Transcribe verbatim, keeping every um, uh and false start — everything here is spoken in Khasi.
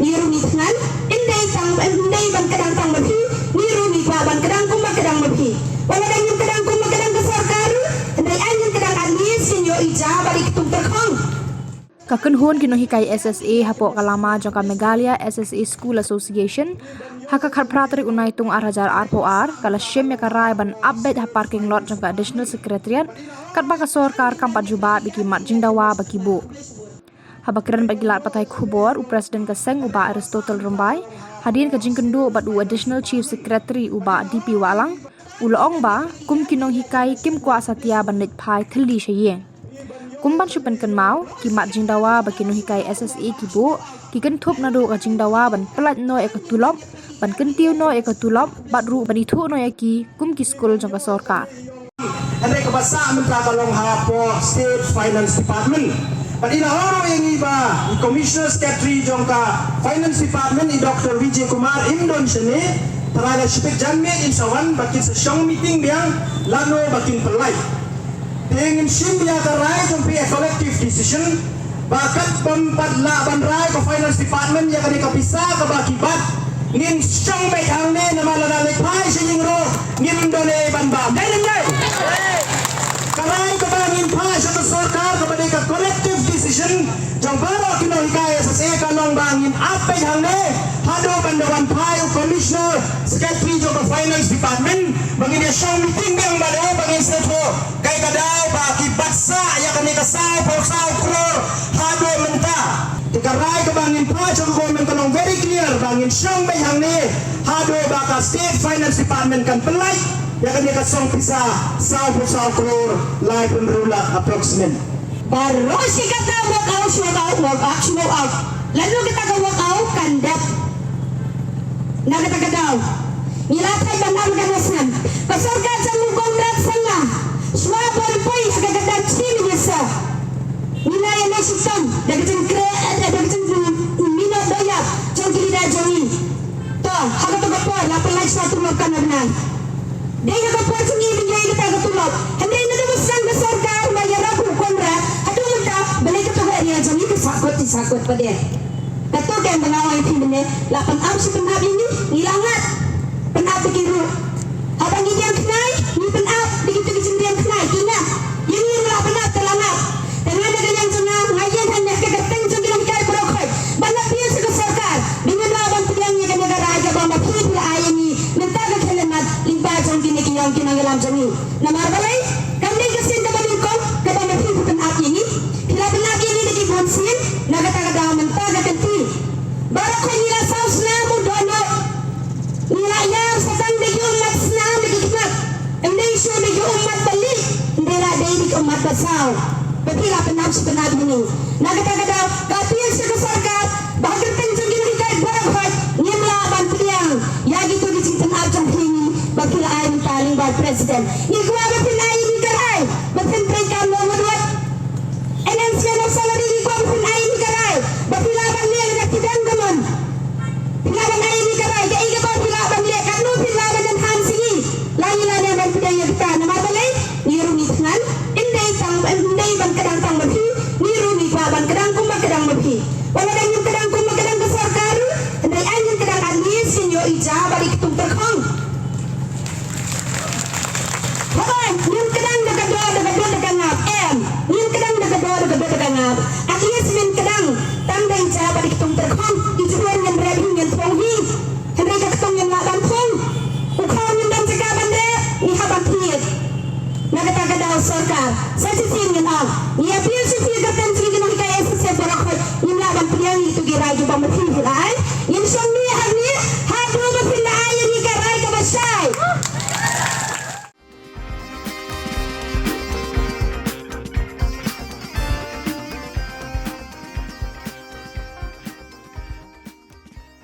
Ngi ruh ngi thngan, ym dei tang, ym dei ban kdang tang ma phi, ngi ruh ngi kwah ban kdang kumba kdang ma phi. Wat la dang ngim kdang kumba kdang ka sorkar ruh, hynrei ai ngin kdang at least ngin ïoh i ja bad i ktung tyrkhong. Ka kynhun ki nonghikai S S A hapoh ka lama jong ka Meghalaya S S A School Association, ha ka khatphra tarik u Naitung ar hajar arphew ar, ka la shim ïa ka rai ban ap beit ha parking lot jong ka Additional Secretariat, katba ka sorkar kam pat jubab ïa ki mat jingdawa ba ki buh. Haba kren bad ki lad pathai khubor, u President ka seng u Bah Aristotle Rymbai, hadien ka jingkynduh bad u Additional Chief Secretary u Bah D P Wahlang, u la ong ba kum ki nonghikai kim kwah satia ban leit phai thylli sha ïing. Kum ban shu pynkynmaw, ki mat jingdawa ba ki nonghikai S S A ki buh, ki kynthup naduh ka jingdawa ban pyllait noh ïa ka tulop, ban kyntiew noh ïa ka tulop, bad ruh ban ithuh noh ïa ki kum ki skul jong ka sorkar. Hynrei kaba sah mynta ka long hapoh State Finance Department. Bad i la ong ruh ïa ngi ba i Commissioner Secretary jong ka Finance Department, i Doctor Vijay Kumar, im don shane. Trai la shipit janmiet in sa wan ba kin sa shong meeting biang lano ba kin pyllait. Te ngin shim ïa ka rai jong phi, a collective decision, ba katba ym pat lah ban rai ka Finance Department ïa kane ka pisa kaba ki bat, ngin shong beit hangne, namar lada leit phai sha ïing ruh ngim don ei ban bam. Dei ne em dei? Ka rai kaba ngin phah sha ka sorkar kaba dei ka collective decision jong baroh ki nonghikai S S A ka long ba ngin ap beit hangne haduh ban da wan phai u Commissioner Secretary jong ka Finance Department, ba ngin ïa shong meeting biang bad u, ba ngin sa ïathuh kaei ka daw ba ki bat sah ïa kane ka saw phew saw klur haduh mynta. Te ka rai kaba ngin phah sha ka government ka long very clear, ba ngin shong beit hangne haduh ba ka State Finance Department kan pyllait ïa kane ka song pisa saw phew saw klur laiphew hynriew lak approximate. Baroh shi katta work out, work out, work out, work out. Lano kata ka work out kan dep. Na kata ka daw, ngi la thait ban ap ka nongsan ka sorkar jong u Conrad Sangma. Shuwa ban poi ha ka kyrdan Chief Minister, ngi la ïa leit shitom da ka jingkren, da ka jingminot doïap jong ki leader jong ngi. To ha kato ka por la pynlait shuwa tulop, kan ym nang. Dei ha ka por jong ngi ban ïoh ïa kata ka tulop. Hynrei naduh ba sdang ka sorkar ba ïarap u Conrad haduh mynta, balei kato ka area jong ngi ka sahkut, sahkut pat de. Kato ka ba nga ong ïa phi mynne, la pynap shi pynap ïa ngi, ngi la ngat. Pynap da ki ruh. Haba ngi dieng khnai, ngi pynap da kito ki jingdieng khnai, ki ngat. Ïa ngi ruh la pynap te la ngat. Te nga da ka liang jong nga, nga ïeng hangne ha ka kyrteng jong ki nonghikai baroh khoit ban appeal sha ka sorkar ba ngim lah ban pdiang ïa kane ka rai kaba ma phi phi la ai ïa ngi mynta ka khyllipmat lyngba jong kine ki ïong ki nongïalam jong ngi. Namar balei? Kam dei ka sien kaba nyngkong kaba ma phi phi pynap ïa ngi. Phi la pynap ïa ngi da ki bun sien. Na kata ka daw mynta ka kynti, baroh khoit ngi la saw snam u dohnud. Ngi la ïar sa tang da ki ummat snam da ki khynnah. Ym dei shuh da ki ummat ba lieh, ym dei la dei da ki ummat ba saw. Ba phi la pynap shi pynap ïa ngi. Na kata ka daw nga appeal sha ka sorkar ba ha kyrteng jong ki nonghikai baroh khoit, ngim lah ban pdiang ïa kito ki jingpynap jong phi, ba phi la ai mynta lyngba u President. Ngi kwah ba phin ai ïa ngi ka rai ba phin trei kam long wut wut. Enhancement of salary, ngi kwah ba phin ai ïa ngi ka rai ba phi lah ban leh lada phi don ka mon. Phi lah ban ai ïa ngi ka rai kaei kaba phi lah ban leh, katno phi lah ban enhance ïa ngi. La ngi lah ban pdiang ïa kata, namar balei? Ngi ruh ngi thngan, ym dei tang, ym dei ban kdang tang ma phi, ngi ruh ngi kwah ban kdang kumba kdang ma phi. Wat la dang ngim kdang kumba kdang ka sorkar ruh, hynrei ai ngin kdang at least ngin ïoh i ja bad i ktung tyrkhong. Haba ngim kdang da ka doh, da ka doh, da ka ngap, em. Ngim kdang da ka doh, da ka doh, da ka ngap. At least ngin kdang tang da i ja bad i ktung tyrkhong. I jubor ngin rep hi, ngin thung hi. Hynrei ka ktung ngim lah ban thung. U khaw ngim don jaka ban rep, ngi hap ban thied. Na kata ka daw sorkar, sa shisien ngin ong, ngi appeal sha phi ka kyrteng